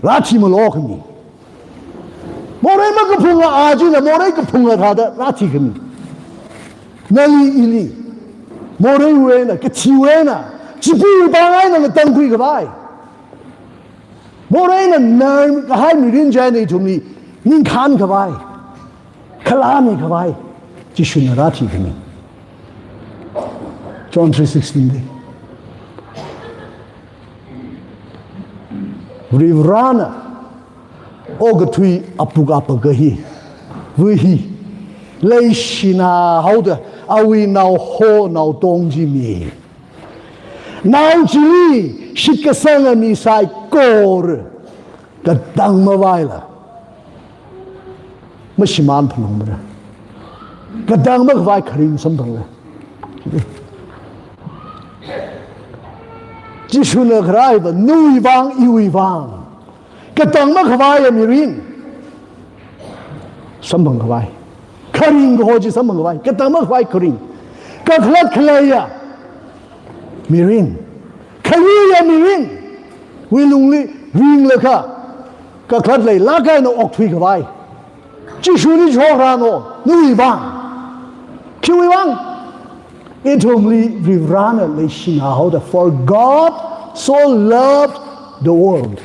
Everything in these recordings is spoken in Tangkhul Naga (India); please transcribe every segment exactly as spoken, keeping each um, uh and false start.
Rāthi malokhami. Morei makaphunga a china morei kaphunga thāda rāthi khami. Nali ili. Moreiwui eina, kathiwui eina, chipuiwui vang eina ngatangkhui khavai. Moreina narkahai mirin china ithumli ningkhān khavai, khalāmi khavai, Jishuna rāthi khami. John three sixteen li. Varivarana okathui apuk apaka hi, vā hi, leishina haoda awui naoho naotong chi mi. Nao chili shitkasanga mi saikora katang mavaila mashimān phalungmara. Katang makhavai kharing samphangra. Jishuna kharāva nawui vang, iwui vang. Katang makhavaiya mirin samphang khavai. Kharing kaho chi samphang khavai. Katang makhavai kharing. Kakhalat khaleiya mirin. Khayuiya mirin. Wui lungli ringlaga kakhalat leilāk eina okthui khavai. Jishuli chokrano, nawui vang. Khiwui vang? Ithumli Varivarana leishina haoda, "For God so loved the world."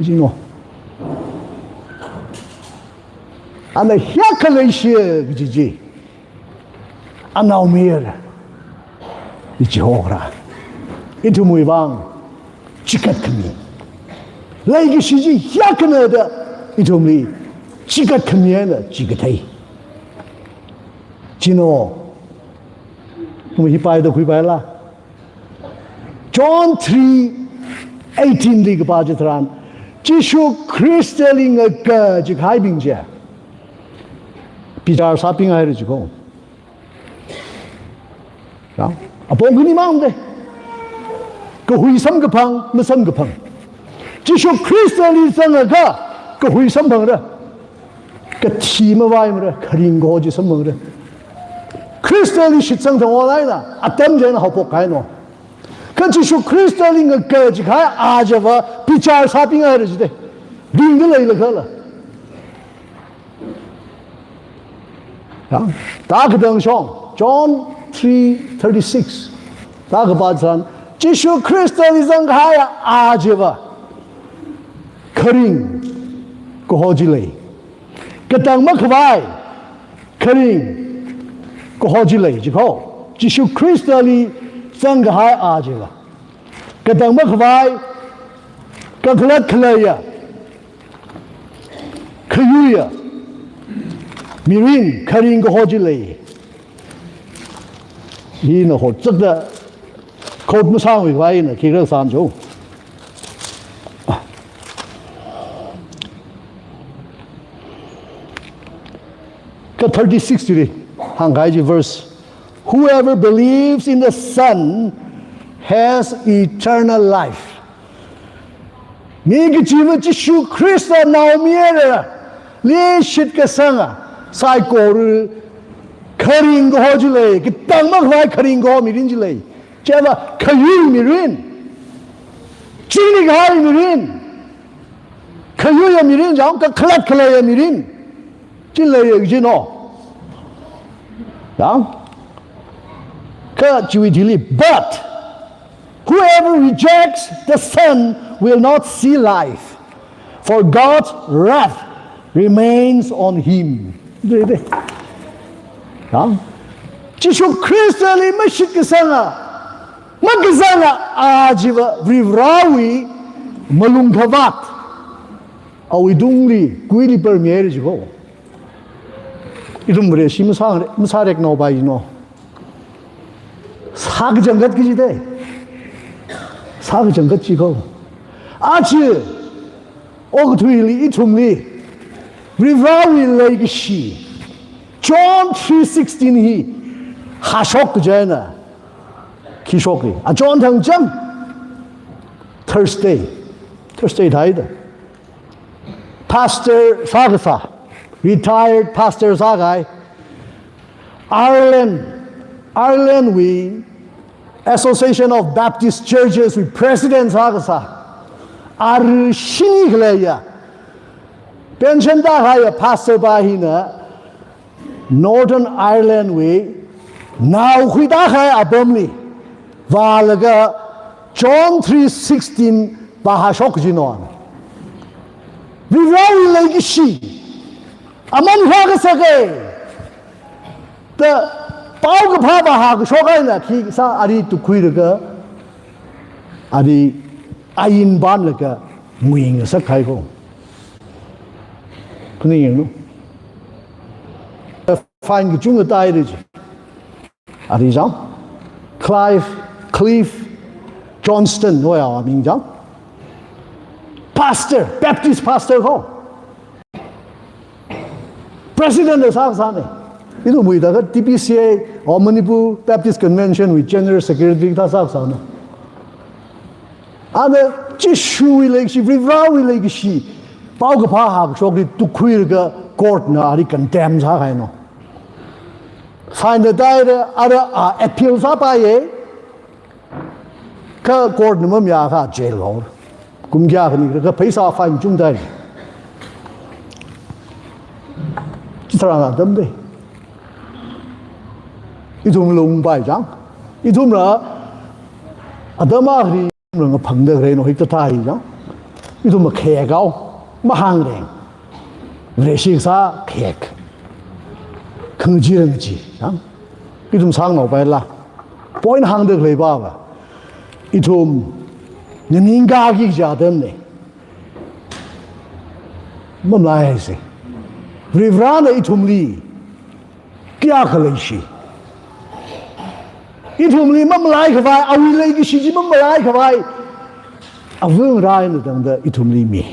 Jino. Ana hiyākha leishi kaji chi. Anaomayara. Ichi hokra. Ithumwui vang chikat khami. Leikashi chi hiyākhana da ithumli chikat khami eina chikathei. Jino. Ithum hi paida khuipaila. John three eighteen li kapā chitharan, Jishu Khristali ngaka chikahaibing chi bichar sāpinghaira jiko. Ya, apong khani mang de. Kahui samkaphang, masamkaphang. Jishu Khristali zangakha kahui samphangra. Kathi mavaimara, kharing kaho chi samphangra. Khristali shitsang thang olaina, atam chieina haophok kahaino. Kha Jishu Khristali ngaka chikahai a chiva bichar sāpinghaira jide. Ringda leilakhala. Ya, tā katang shong, John three thirty-six. Tā kapā chitharan, Jishu Khristali zangkahai a chiva kharing kaho chi lei. Katang makhavai kharing kaho chi lei, jiko. Jishu Khristali zangkahai a chiva. Katang makhavai, kakhalat khaleiya, khayuiya mirin, kharing kaho chi lei. Hina hochakda quote masāngwui vang eina khikha sāncho. Kha thirty-six chili hāngkahai chi verse, "Whoever believes in the Son has eternal life." Mi kachiva Jishu Khrista naomayara, leishitkasanga saikora kharing kaho chi lei, katang makhavai kharing kaho mirin chi lei. Chiva khayui mirin. Chingri kahai mirin. Khayuiya mirin, chang kakhalat khaleiya mirin. Chi leiya jino. Yang? Kha chiwui thili, "But whoever rejects the Son will not see life, for God's wrath remains on him." De, de. Yang? Jishu Khristali mashitkasanga, makazanga a chiva Varivarawui malungkhavāt awui tungli kuili permire jiko. Ithum Vareshi masā, masāreknao pai jino. Sākachangkhat kaji de. Sākachangkhat jiko. Aja okathuili ithumli Varivarawui leikashi, John three sixteen hi hāshok kaji eina khi shoki. Achon thangcham Thursday. Thursday thaida. Pastor sākasā, retired pastor sākahai, Ireland, Ireland wui Association of Baptist Churches wui president sākasā, Arui shini khaleiya, pension tākahaiya pastor pa hina Northern Ireland wui naokhui tākahai apamli vālaga John three sixteen pāhāshok jino. Varivarawui leikashi aman phākasaka da paokaphā pāhākashok eina khi sā ari tukkhuilaga, ari ain banlaga ngui ngasakhai ko. Khuning yanglu. Fine kachungkha tāhaira chi. Ari chang. Clive, Clive Johnston, hoya ming chang. Pastor, Baptist pastor ko. President la sākasāna. Ithumwui thākha T B C A, or Manipur Baptist Convention wui General Secretary thā sākasāna. Ana Jishuwui leikashi, Varivarawui leikashi paokaphā hākashokli tukkhuilaga court na ari condemn sākahaino. Fine la tāhaira, ara a appeal sāpaiya. Kha court na mamayākha jail haora. Kum kayākhani kha pheisā fine chungda. Chitharan atam da. Ithum lungpai chang. Ithumla atam akhali ithumla ngaphangda khalei no hikathā hi chang. Ithum makhek haowa, mahāngreng. Vareshi kasā khek. Khangachee rangachee chang. Ithum sāngnao paila. Point hāngda khalei pava, ithum nganingkaki kaji atamna. Mamalaisa. Varivarana ithumli kayākha leishi. Ithumli mamalaikhavai, awui leikashi chi mamalaikhavai, avangarā eina tangda ithumli mi.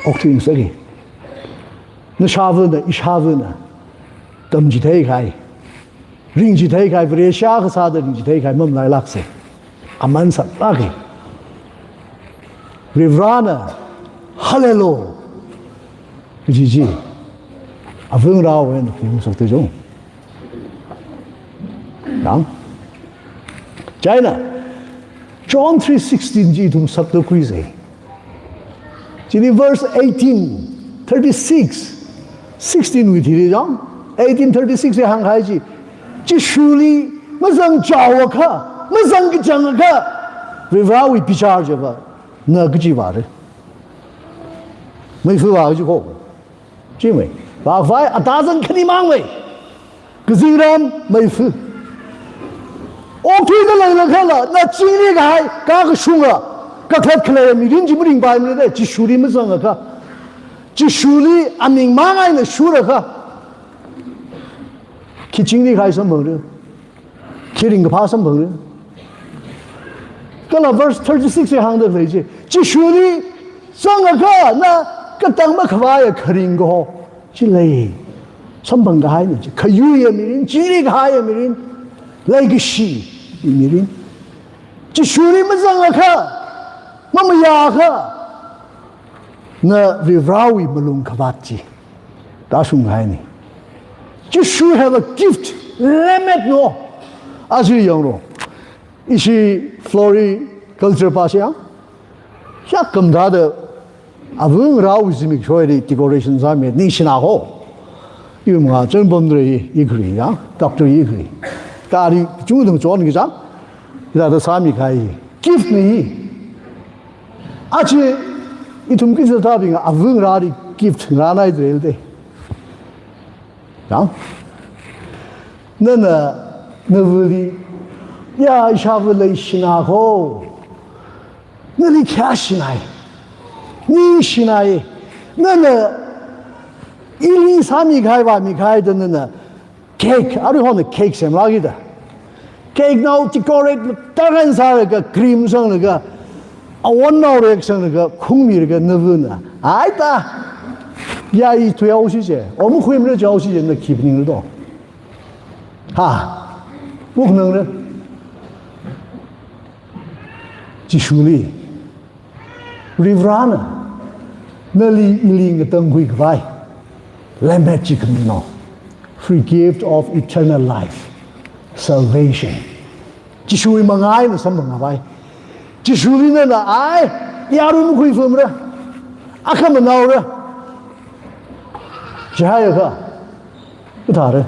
Okthuingasaka. Nashāvana, ishāvana tamchitheikahai, ringchitheikahai, Vareshi akha sāda ringchitheikahai mamalailāksa. Aman saklāka. Varivarana, hallelujah kaji chi avangarāwui eina khuingasakta chang. Nang? Chieina, John three sixteen chi ithum sakda khuisa. Chili verse eighteen thirty-six, sixteen wui thili chang, eighteen thirty-six li hāngkahai chi, Jishuli mazangchaoakha, mazangkachangakha, Varivarawui bichar chiva, na kachi vāra. Meifa vā kaji ko. Chimei. Vākhavai atazan khanimangmei. Kazingram meifa. Okthuida leilakhala, na chingrikahai, kakashunga, kakhalat khalei mirin chi maringpaimara da, Jishuli mazangakha. Jishuli aming mang eina shurakha. Khi chingrikahai samphangra. Khi ringkaphā samphangra. Kala verse thirty-six li hāngda khalei chi, Jishuli zangakha na katang makhavaiya kharing kaho chi lei. Samphangkahaina chi, khayuiya mirin, chingrikahaiya mirin, leikashi mirin. Jishuli mazangakha, mamayāakha, na Varivarawui malung khavāt chi tāshungkahaina. Jishu have a gift, lemmet no. Aja yanglu. Ishi floriculture pa shi yang. Shakam thāda avangarāwui zimiksho li decoration sāmi, ningshina ho. Iwui mangā Chonbomdrei Ikhri yang, Doctor Ikhri. Kari chungdang chon ki chang. Hithāda sāmikahai. Gift na hi. Aja ithum kizātabing avangarāli gift ngarānhaidalei da. Yang? Nana, navali, ya, ishāva leishina ko. Nali khayāshinai. Ningshinai. Nana, ili sāmikahai vāmikahai da nana. Cake, aruihon cake semlāki da. Cake nao decorate tarākha sālaga, cream sanglaga, awonnao rek sanglaga, khungmilaga, navana. Ai ta. Ya i thuihaosi je. Om khuimra jaosi je, na khi phaningra do. Ha. Wuknangra. Jishuli. Varivarana, nali ili ngatangkhuikhavai lemmet chi khamino. Free gift of eternal life, salvation. Jishuwui mangā eina samphangkhavai. Jishuli nana ai, Yarui makhuifamra. Akha manaora. Chihaiakha, kathāra.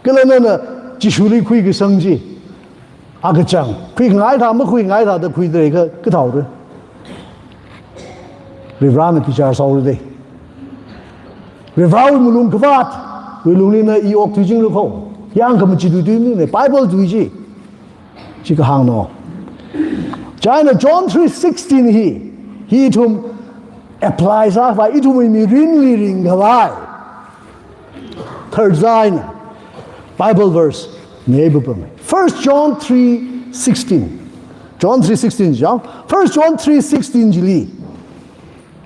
Kala nana Jishuli khuikasang chi, akachang, khuingaithā, makhuingaithāda khuidaleiakha, kathāora. Varivarana bichar sāhaora da. Varivarawui malungkhavātwui lungli na i okthuichingra kho. Yangkhamachee tui tui maningna, Bible tui chi. Chi kahāngna. Chieina John three sixteen hi, hi ithum apply sākhavai, ithumwui mirinli ringkhavai. Third sign, Bible verse, nge bupam. First John three sixteen. John three sixteen chang. First John three sixteen chili,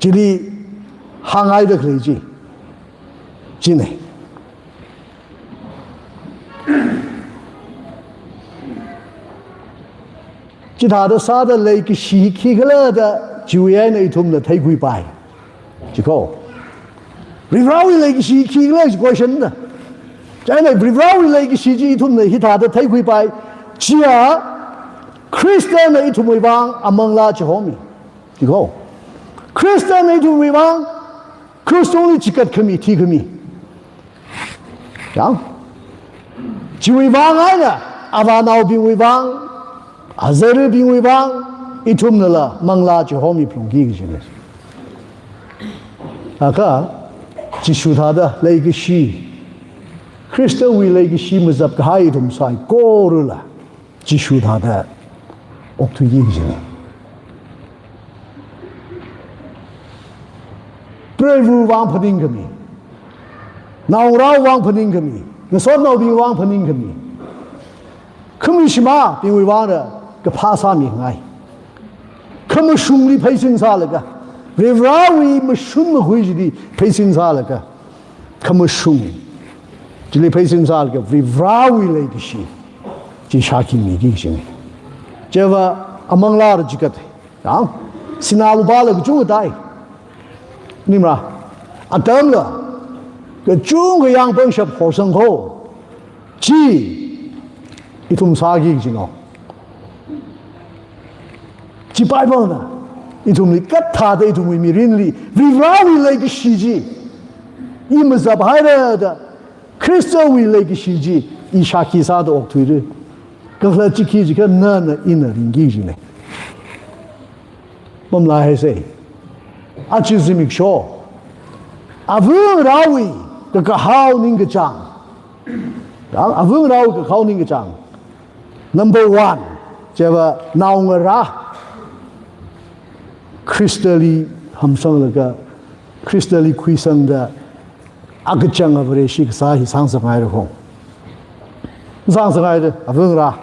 chili hānghaida khalei chi, china. Chithāda sāda leikashi khikhala da chiwui eina ithumna theikhuipai. Chi kho. Varivarawui leikashi khikhala chi question na. Chieina Varivarawui leikashi chi ithumna hithāda theikhuipai. Chiya Khristana ithumwui vang amanglā chihomi. Chi kho. Khristana ithumwui vang krush tungli chikatkhami, thikhami. Yang. Chiwui vang eina, avānaobingwui vang, azaribingwui vang, ithumnala manglā chihomi phalungki kajina. Akha, Jishu thāda leikashi, Khristawui leikashi mazapkahai ithum saikorala Jishu thāda okthuiki kajina. Preivawui vang phaningkhami, naongarāwui vang phaningkhami, ngasotnaobingwui vang phaningkhami, khamashimābingwui vangla kaphā sāmingai. Khamashungli pheisin sālaga, Varivarawui mashun makhui chili pheisin sālaga, khamashung chili pheisin sālaga Varivarawui leikashi chi shākhi miki kajina. Chiva amanglāla chikat, yang, sinā lupāla kachungkha tai. Maningmara, atamla kachungkha yang pangshap horsang kho. Chi ithum sāki kajina. Chi Bible na ithumli kathāda ithumwui mirinli Varivarawui leikashi chi i mazaphaira da, Khristawui leikashi chi i shākhi sāda okthuira. Kakhalat chi khi jiakha nana ina ringki kajina. Mamalaisa. Aja zimiksho, avangarāwui kakahao ningkachāng. Avangarāwui kakahao ningkachāng. Number one, chiva naongarā Khristali hamsanglaga, Khristali khuisangda, akachanga Vareshi kasā hi sāngasakngaira kho. Sāngasakngaira, avangarā.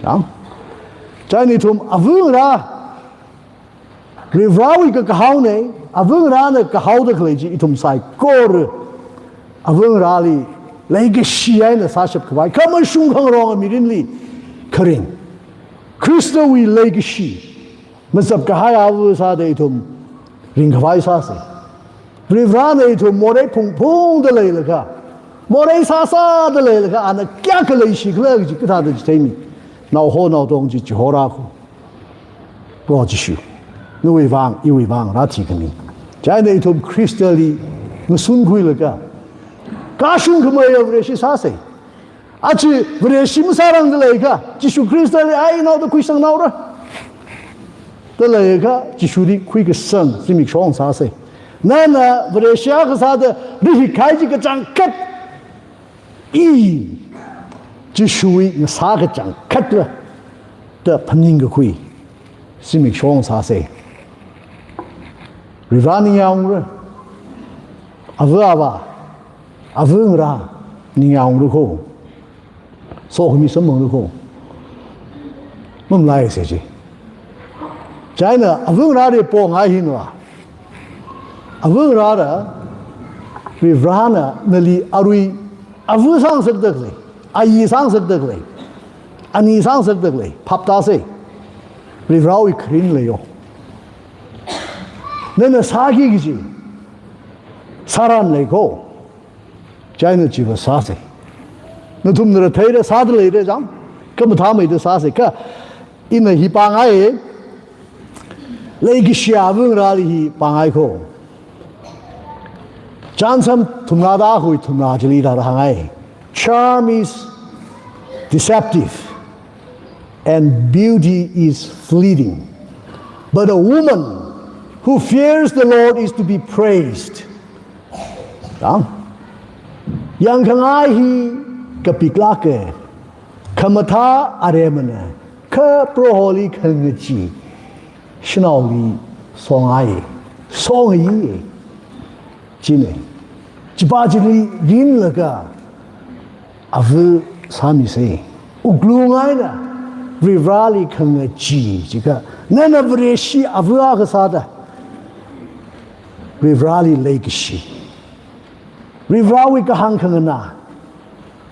Yang. Chieina ithum avangarā, Varivarawui kakahaona, avangarāna kahaoda khalei chi ithum saikora avangarāli leikashi eina sāshap khavai, khamashung khangaronga mirinli kharing, Khristawui leikashi mazapkahai ava sāda ithum ringkhavai sāsa. Varivarana ithum morei phungphungda leilakha, morei sāsāda leilakha, ana kayākha leishikhala kaji kathāda chitheimi. Naoho naotong chi chihorā kho. Proho Jishu, nawui vang, iwui vang rāthikhami. Chieina ithum Khristali ngasunkhuilaga, kashung khameiya Vareshi sāsa. Aja Vareshi masārangda leiakha, Jishu Khristali ai naoda khuisangnaora da leiakha, Jishuli khuikasang zimiksho sāsa. Nana Vareshi akha sāda rihikahai chi kachangkhat, i Jishuwui ngasā kachangkhatva da phaningkakhui zimiksho sāsa. Varivara ningyāng ungra. Ava avā, avangarā ningyāng ungra kho. Sokhami samphangra kho. Mamalaisa chi. Chieina avangarāli pongai hina. Avangarāla Varivarana nali arui ava sāngasakda khalei, ayi sāngasakda khalei, ani sāngasakda khalei phap tāsa. Varivarawui kharing leiyo. Nana sāki kaji sāran lei kho. Chieina chiva sāsa. Nathumnala theira, sāda leira chang. Khamathāmeida sāsa. Kha ina hi pāngai. Leikashi avāngarāli hi pāngai kho. Chānsam thumrāda hui thumrā chili rāda hāngai. Charm is deceptive and beauty is fleeting. But a woman who fears the Lord is to be praised. Yang, yangkhangai hi kapiklāka, khamathā aremana, kha Proholi khangachee shanaoli songai, songai. Chieina, chipa chili rinlaga ava sāmisa. Wuklung eina Varivarāli khangachee jiakha, nana Vareshi ava akha sāda Varivarāli leikashi, Varivarāwui kahāng khanganā,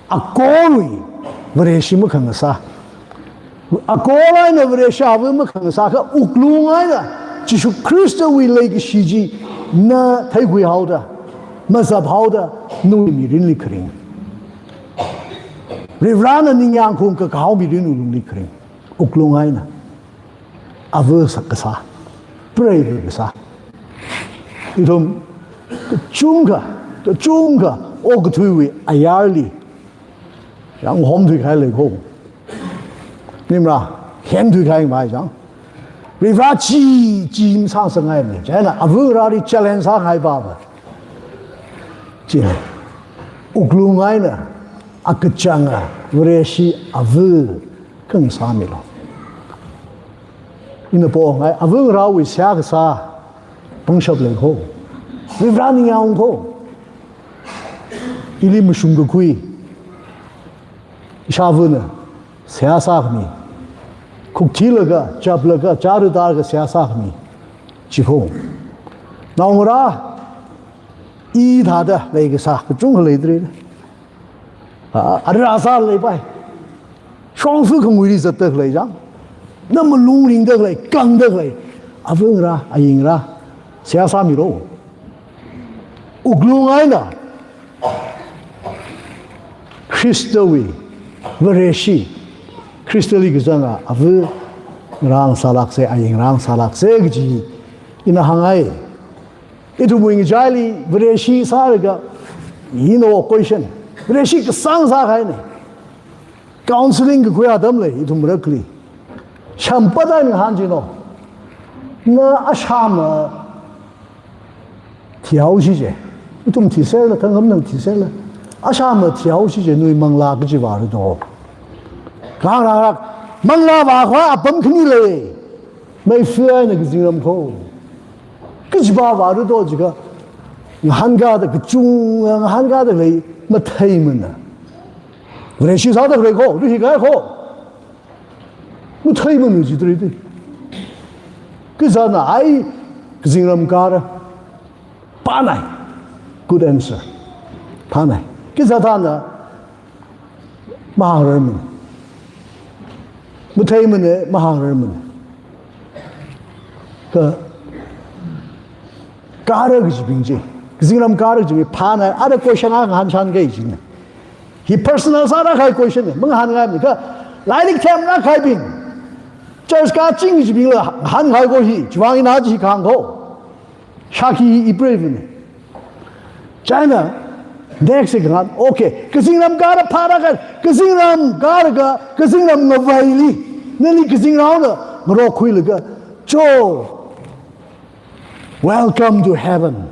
akorwui Vareshi makhangasā, akor eina Vareshi ava makhangasā kha, wuklung eina Jishu Khristawui leikashi chi na theikhui haoda, mazap haoda, nawui mirinli kharing, Varivarāna ningyāng khaung kakahao mirinwui lungli kharing, wuklung eina ava sā kasā, preiva kasā. Ithum kachungkha, kachungkha okathuiwui ayarli yang homthui kahai lei kho. Nimra, henthui kahai mai chang. Varivarā chi, chi masāsangngai ni. Chieina avāngarāli challenge sāngai pava. Chi, wuklung eina akachanga Vareshi ava khangasāmilu. Ina pongai, avāngarāwui seihā kasā pangshap lei kho. Varivarā ningyāng kho. Ili mashung kakhui ishāvana seihā sākhami, khukthilaga, chaplaga, chara taraga seihā sākhami chi kho. Naongarā, i thāda leikasā kachungkha leidalei. A, ara sā leipai. Shongfa khanguili zatdalei chang. Na malung ringdalei, kangdalei. Avāngarā, ayingarā, seihā sāmilu. Wuklung eina Khristawui Vareshi, Khristali kazanga avāngarā ngasālāksa, ayingarā ngasālāksa kaji ina hāngai. Ithumwui ngachaili Vareshi sālaga, you know, question. Vareshi kasāng sākahaina. Counseling kakhui atam lei, ithum rakli. Shampata ngahān chino. Na ashama thihaosi je. Ithum thiserla, thangkhamang thiserla. Ashama thihaosi je, nawui manglā kachi vāra do. Kang rang rak, manglā vākhavai apam khani lei. Meifa eina kazingram kho. Kachiva vāra do jiakha, ngahānkada kachung, ngahānkada lei, matheimana. Vareshi sāda khalei kho, luhi kai kho. Matheimana jidalei. Kazāna ai kazingram kara. Phānai. Good answer. Phānai. Kazā thāna mahāngrarmana. Matheimana, mahāngrarmana. Kha, kara kajibing chi, kazingram kara kajibing phānai, ara question akha ngahānshan kahai china. Hi personal sāda kahai question na, mangahānngaimana kha, lairik themda kahaibing, church kaching kajibingla ngahānhai kho hi, chiwui vang ina chi kahāng kho. Shākhi hi ipreivana. Chieina, next se kahāng, okay, kazingram kara phāda kahai, kazingram kara kha, kazingram ngavaili, nali kazingraona ngarokkhuilaga, cho, welcome to heaven.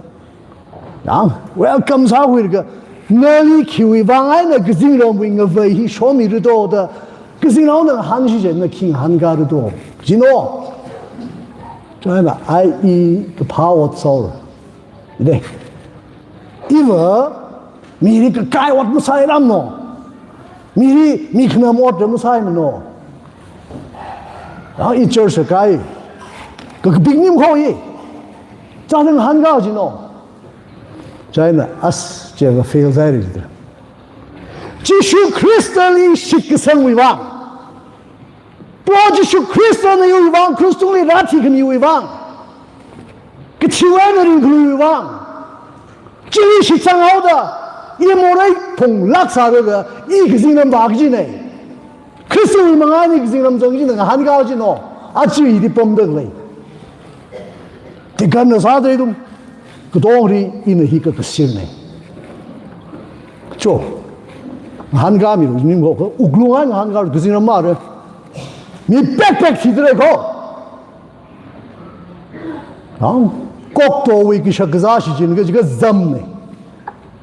Yang, welcome sākhuilaga, nali khiwui vang eina kazingramwui ngavai hi shomira do da, kazingraona ngahānsi je, na khi ngahānkara do. Jino. Chieina, ai i kaphā ot sāra. De. Iva, mili kakai ot masāiramno. Mili, mi khanam ot masāimano. Ya, i church kai. Ka, kapik nim kho i. Chāda ngahānka jino. Chieina, as, chiakha fail sāhaira jida. Jishu Khristali shitkasangwui vang. Proho Jishu Khristana iwui vang, krus tungli rāthikhamiwui vang. Kathi eina ringkhaluiwui vang. Chili shitsanghaoda, i morei phunglāk sāda, i kazingram vā kajina. Khristawui mangāli kazingram zang kajina ngahānka jino. Aja ili pamda khalei. Ikanna sāda ithum, katongli ina hi kakasirna. Cho, ngahānkāmilu, ning ko, wuklung eina ngahānkālu, kazingram mara. Mi pekpek thidalei ko. Ang, koktowui kashak kazā shichin kaji kazamna.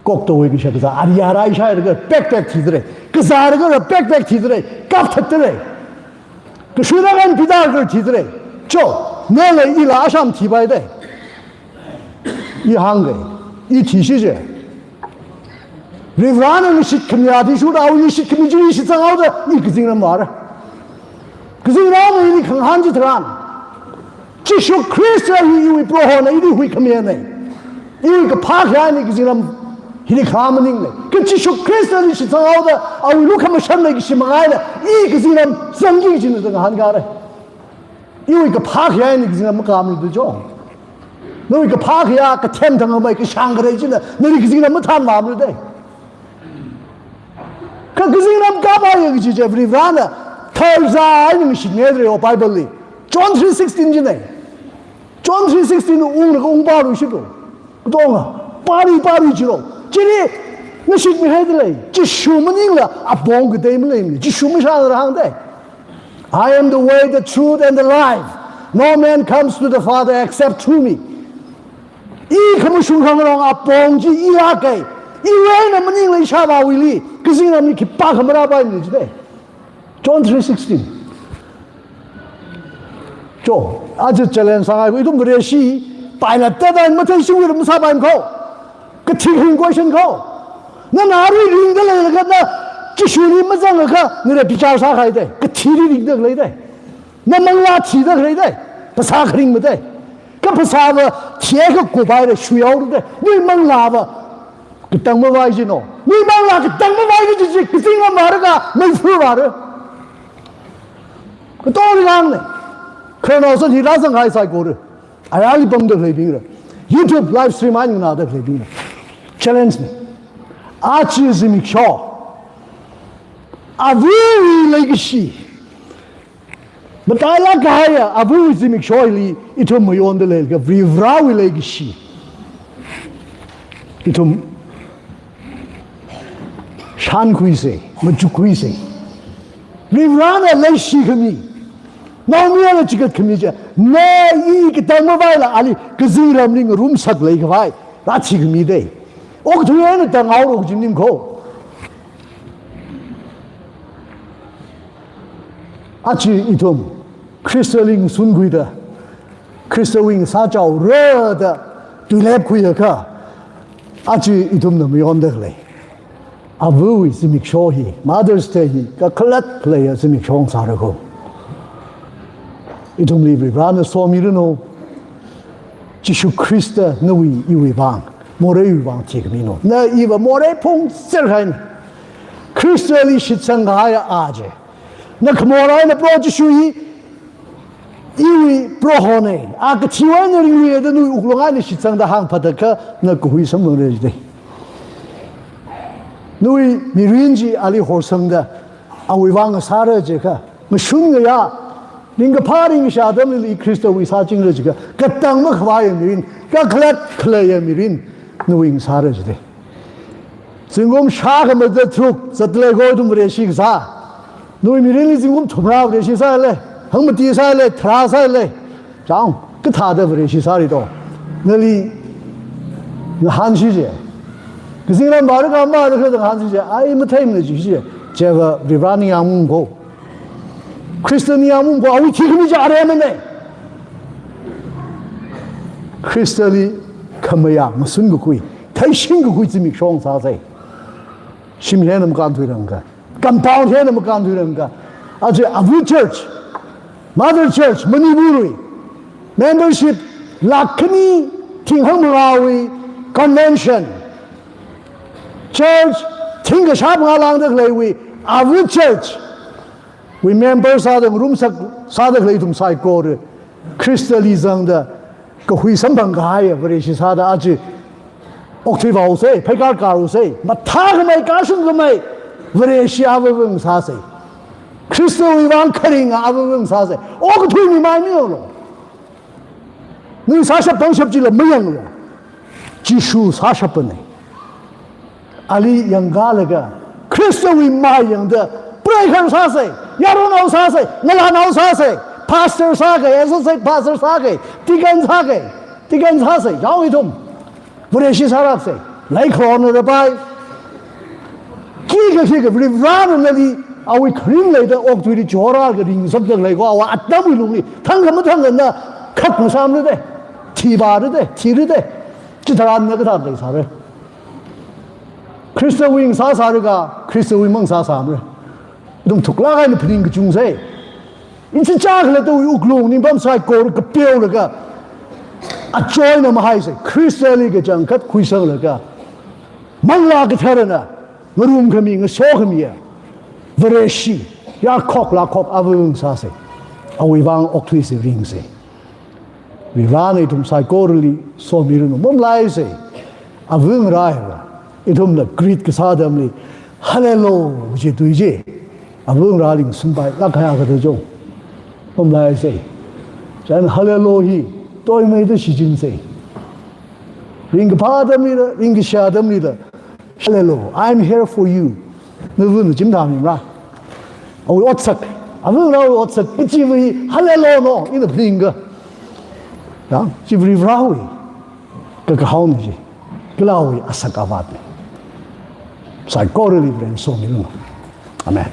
Koktowui kashak kazā, ari arai shailaga pekpek thidalei. Kazālaga pekpek thidalei. Kapthatdalei. Kashuida kan pida kar thidalei. Cho, nala ila asham thipaidalei. I hāngga, i thishi je. Varivarana ngashit khami athishurda, awui ngashit khami chili shitsang haoda, i kazingram vāra. Kazingram ili khangahān chitharan, Jishu Khrista hi iwui Prohona, ili huikhamina. Iwui kaphā khayāna kazingram hili kha maningla. Kha Jishu Khristali shitsang haoda, awui lukhamashanla kashi manga eina, i kazingram zangki kajina ngahānkāra. Iwui kaphā khayāna kazingram makāmara da cho. Nawui kaphā khayā, kathem thangkhamei, kashāng kharei china, nali kazingram mathānmamara da. Kha kazingram kapaiya kaji chi Varivarana tharzā eina ngashitngaidalei o Bible li. John three sixteen china. John three sixteen unglaga ungpālu shilu. Katonga, pāli pāli jiro. Chili ngashitmihaidalei. Jishu maningla apong katei maleimana. Jishu mashāngra hāngdalei. "I am the way, the truth, and the life. No man comes to the Father except through me." I khamashung khangarong apong chi ilāka. Iwui eina maningla ishāvāwuili kazingramli khipākha marāpaimana jidalei. John three sixteen. Cho, aja challenge sāngai ko, ithum Vareshi, pilot tata matheishingwui ram sāpaimana ko. Kathi kharing question ko. Na nali ringda leilaga na Jishuli mazangakha, nala bichar sākahai da. Kathili ringda lei da. Na manglā thida lei da. Phasā kharing ma da. Kha phasāva thiakha kupaira shuihaora da. Nawui manglāva katang mavai jino. Nawui manglā katang mavai kaji chi, kazingram vāra ka, mei fur vāra. Katonga hāngna. Khararnaosan hi rāzanghai saikora. Ayarli pamda khaleibingra. YouTube live stream eina nganāda khaleibingra. Challenge na. Aja zimiksho. Avawui leikashi. Matailāk kahaiya, avawui zimiksho hili ithum mayonda leilaga, Varivarawui leikashi ithum shānkhuisa, machukkhuisa. Varivarana leishikhami, naomayarala chigatkhami chi, na i katang mavaila ali kazingramli ngarumsak leikhavai rāthikhami da. Okathui eina tānghaoro kaji maning ko. Aja ithum Khristali ngasunkhuida, Khristawui ngasāchaora da tuilepkhuiakha, aja ithumna mayonda khalei avawui zimiksho hi, Mother's Day hi kakhalat khaleiya zimiksho ngasāra ko. Ithumli Varivarana somiranu. Jishu Khrista nawui iwui vang, moreiwui vang thikhamino. Na iva morei phungser kahaina. Khristali shitsang kahaiya a chi. Na khamor eina Proho Jishu hi iwui Prohona. A kathiwui eina ringluida nawui wuklung eina shitsangda hāngphātakha na kahui samphangra jida. Nawui mirin chi ali horsangda awui vang ngasāra jiakha, ngashun ngayā, ningkaphā ringkashā atamli Khristawui sāchingra jiakha, katang makhavaiya mirin, kakhalat khaleiya mirin nawui ngasāra jida. Zingkum shākhamathā tharuk zatda lei ko ithum Vareshi kasā. Nawui mirinli zingkum thumrā Vareshi sālei, hangmati sālei, tharā sālei. Chang, kathāda Vareshi sāra to. Nali ngahānshi je. Kazingram vāra ka mavāra ka ngahānshi je. Ai matheimana jishi je. Chiva Varivara ningyāng maungko. Khrista ningyāng maungko. Awui thikhami chi aremana. Khristali khamayā ngasunkakhui, theishingkakhui zimiksho ngasāsa. Shim hi eina makānthuirangka. Compound hi eina makānthuirangka. Aja ava church, mother church, Manipurwui membership lakh khani thing hangmangāwui convention. Church thingkha shāphangā lāngda khaleiwui, ava church wui member sāda ngarumsak sāda khalei ithum saikora Khristali zangda kahui samphang kahaiya Vareshi sāda aja okthuivaosa, pheikar karosa, mathākhamei, kashungkhamei Vareshi avāva ngasāsa. Khristawui vang kharinga avāva ngasāsa. Okathui mi mai mihaolu. Nawui sāshap pangshap chila mayanglu. Jishu sāshapna. Ali yangkalaga, Khristawui mā yangda, preikhar sāsa, yaronao sāsa, ngalānao sāsa, pastor sāka, associate pastor sāka, deacon sāka, deacon sāsa, yaong ithum. Vareshi sālāksa, laikhorana pai. Khikha khikha, Varivarāna nali, awui kharing leida, okathuili chora kha ringshapda leiko, awui atamwui lungli, thangkha mathangkha na, khak masāmara da, thivāra da, thira da, chitharan na kathā leisāra. Khristawui ngasā sālaga, Khristawui mangasā sāmara. Ithum thuklāk eina phaning kachungsa. Ichichā khalattawui wuklung ningpam saikora kapeolaga, achoina mahaisa, Khristali kachangkhat khuisanglaga, Manglā Katharana ngarumkhami, ngasokhamiya Vareshi, yarkhok lākhok ava ngasāsa. Awui vang okthuisa, ringsa. Varivarāna ithum saikorali somiranu, mamalaisa. Ava ngarāla, ithumna greet kasā atamli, Hallelujah chi tui chi. Ava ngarāli sumpai lākhaya kathā chong. Mamalaisa. Chieina Hallelujah hi toimeida shichinsa. Ringkaphā atamlila, ringkashā atamlila, Hallelujah, I'm here for you. Navana chimtha mimra. Awui otsak, ava ngarāwui otsak, ichiwui Hallelujah no, ina phaninga. Ya, chi Varivarāwui kakahaona chi, kala awui asak avatna. Saikorali Varena somiranu. Amen.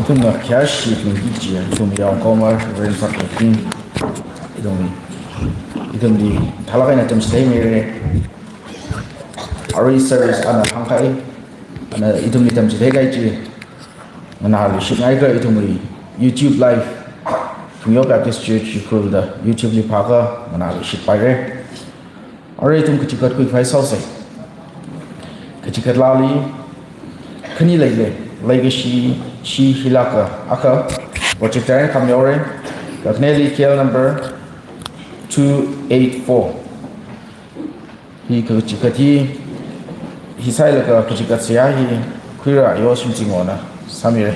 Ithumna khayāshi ithum chi, ithum yaokahoma Varenasak ithum, ithumli, ithumli thalak eina tamchitheimira. Arui service ana hāngkahai, ana ithumli tamchitheikahai chi nganāluishitngaikha ithumwui YouTube live, Thungyo Baptist Church Ukhrul da YouTube li phākha nganāluishitpaira. Arui ithum kachikat khuikhavai sāsa. Kachikat laali khani leilei, leikashi chi hilāka, akha projector eina khamyaora, kakhaneli K L number two eight four. Hi kachikat hi, hi sāhailaga kachikat seihā hi khuira yo Shimzingwona sāmira.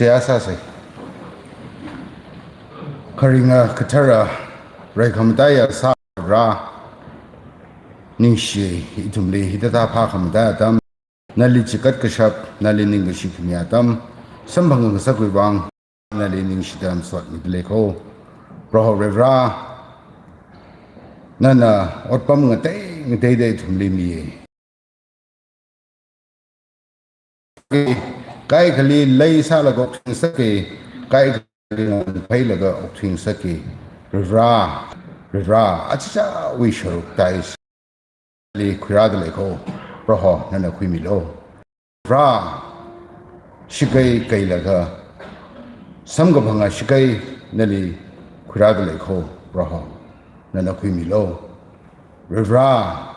Seihā sāsa. Kharinga kathara, reikhamataiya sāra, ningshi ithumli hithāda phākhamatai atam, nali chikat kashap, nali ningkashi khami atam samphang ngasakwui vang, nali ningshida masotmida lei kho. Proho Varivara, nana otpam ngatei ngateida ithumli miya. Kaikhali lei sālaga okthuingasaka, kaikhali ngalāng phailaga okthuingasaka. Varivara, Varivara, achichāwui sharuk taisa. Nali khuirāda lei kho, Proho nana khuimilu. Varivara, shakei kailaga samkaphanga shakei nali khuirāda lei kho, Proho nana khuimilu. Varivara,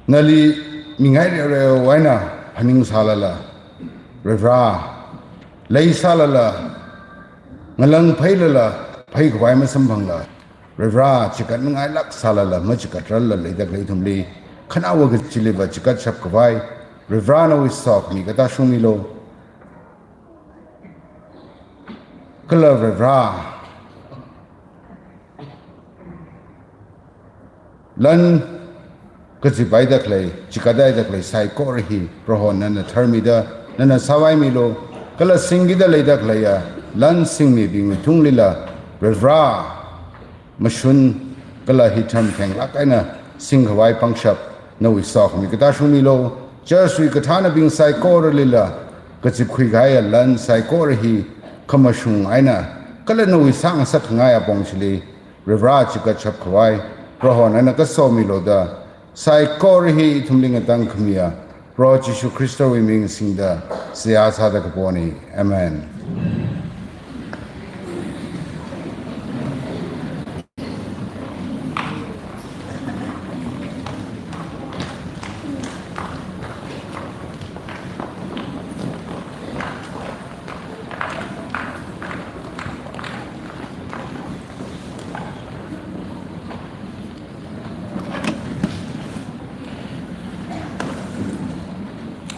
nali mingai rereo eina phaning sālala, Varivara, lei sālala, ngalāng phailala, phaikhavai masamphangla, Varivara, chikat ngailāk sālala machikatrarla leida khalei ithumli, khanaowa kachiliva chikatshap khavai Varivara nawui sokhami katā shungmilu. Kala Varivara, lan kaziphaida khalei, chikathaida khalei saikora hi Proho nana tharmida, nana sāvaimilu. Kala singkida leida khaleiya lan singmibingwui tunglila, Varivara, mashun kala hi tharmkhenglāk eina singkhavai pangshap nawui sokhami katā shungmilu. Church wui kathānabing saikoralila kazipkhui kahaiya lan saikora hi khamashung eina kala nawui sāngasak khangai apong chili, Varivara, chikatshap khavai Proho nana kasomilu da, saikora hi ithumli ngatangkhamiya Proho Jishu Khristawui ming singda seihā sāda kapona. Amen.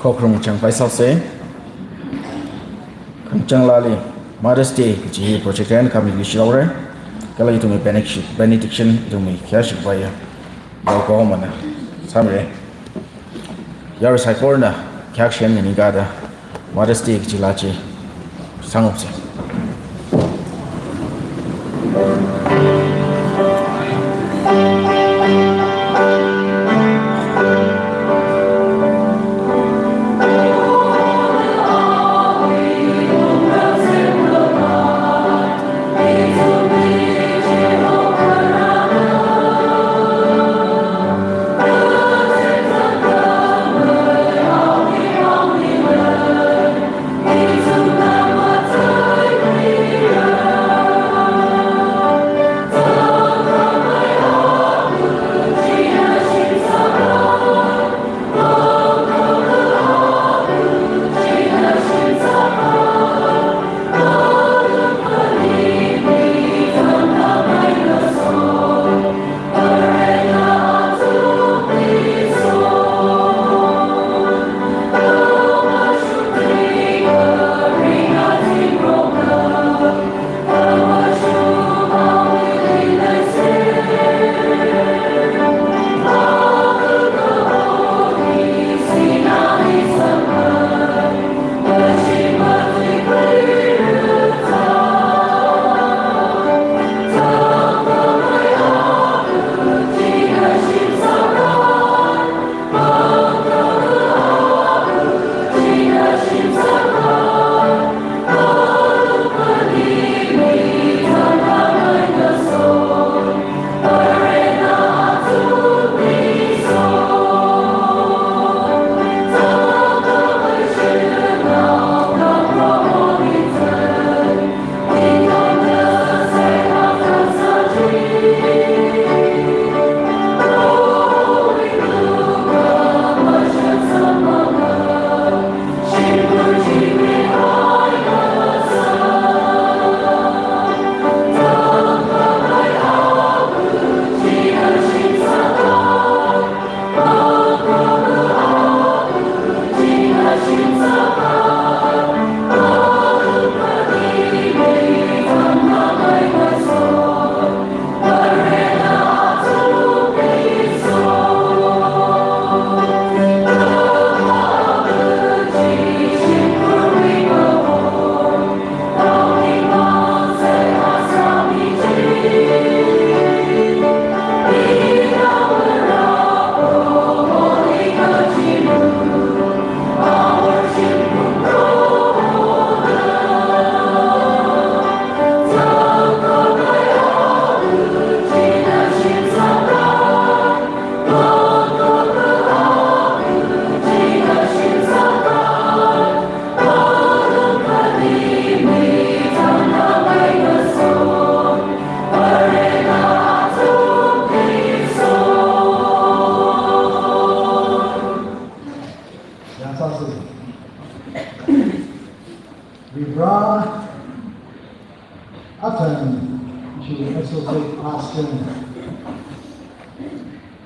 Khokharum changpai sāsa. Khangachang lali Mother's Day kaji hi project eina khami lishilaore. Kala ithumwui benediction, benediction ithumwui khayāshik vaiya yaokahomana sāmira. Yarui saikorana khayākashan nganingkada Mother's Day kaji laa chi sangupsa.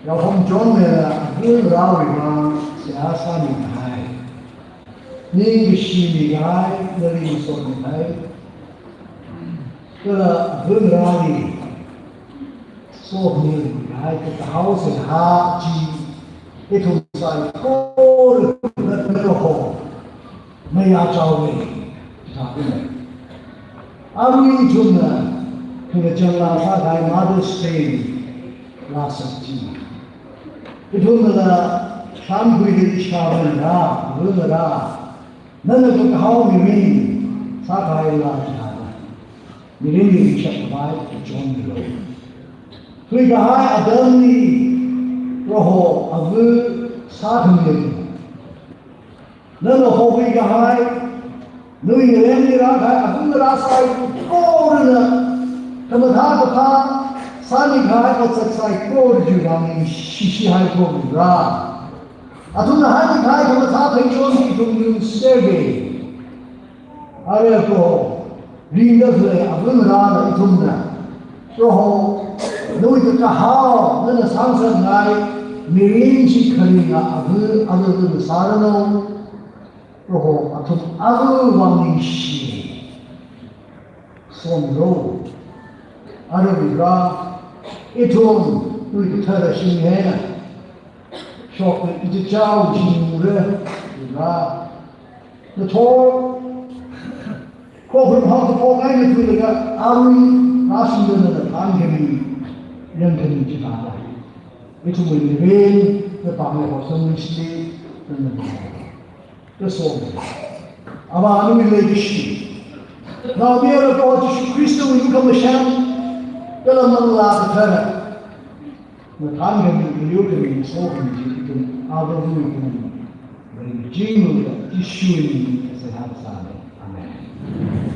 Yaohom John-na avāva̱ ngarāwui vang seihā sāmihai, ningkashi mihai, nali sotmihai, kala avāva̱ ngarāli sokhami mihai, kakahao seihā chi ithum saikora ngarāho mayāchaowui thākhuina. Arui ithumna khangachang laa sākahai Mother's Day laa sakchi, ithumna shānkhuida ishāvāna, avāva̱ ngarā, nana kakahao mirin sākahai laa chithāna. Mirinli ringshap khavai kachon milo. Thuikahai atamli Proho avāva̱ sākhami. Nana hokhuikahai, nawui ngalemli rākahai avāva̱ ngarā saikorana khamathā kaphā sāmikahai otsak saikora chiwui vang ningshi haikora. Athumna haimikahai khamathā pheichon ithum lungserge. Arui Proho, ringda khalei avāva̱ ngarāna ithumna, Proho, nawui kakahao, nana sāngasakngai mirin chi kharinga avāva̱, avāva̱ ngarā sāranu. Proho, athum avāva̱ vang ningshi. Somlo. Arui Proho, ithum nawui kathara shim eina shokta ichichao shimre, Proho. Nathor, khorum hao kaphok eina thuilaga, arui rāshungda nana thānkhami, yangkhami chithāda, ithumwui mirin, napāngli horsangluishitli, nana kasom. Avā nawui leikashi, Naomayara Proho Jishu Khristawui lukhamashan, kala Manglā Kathara, na thānkhami, na yurkhami, na sokhami chi ithum avāva̱wui pāngli ringchinglu da Jishuwui mingli seihā sāmi. Amen.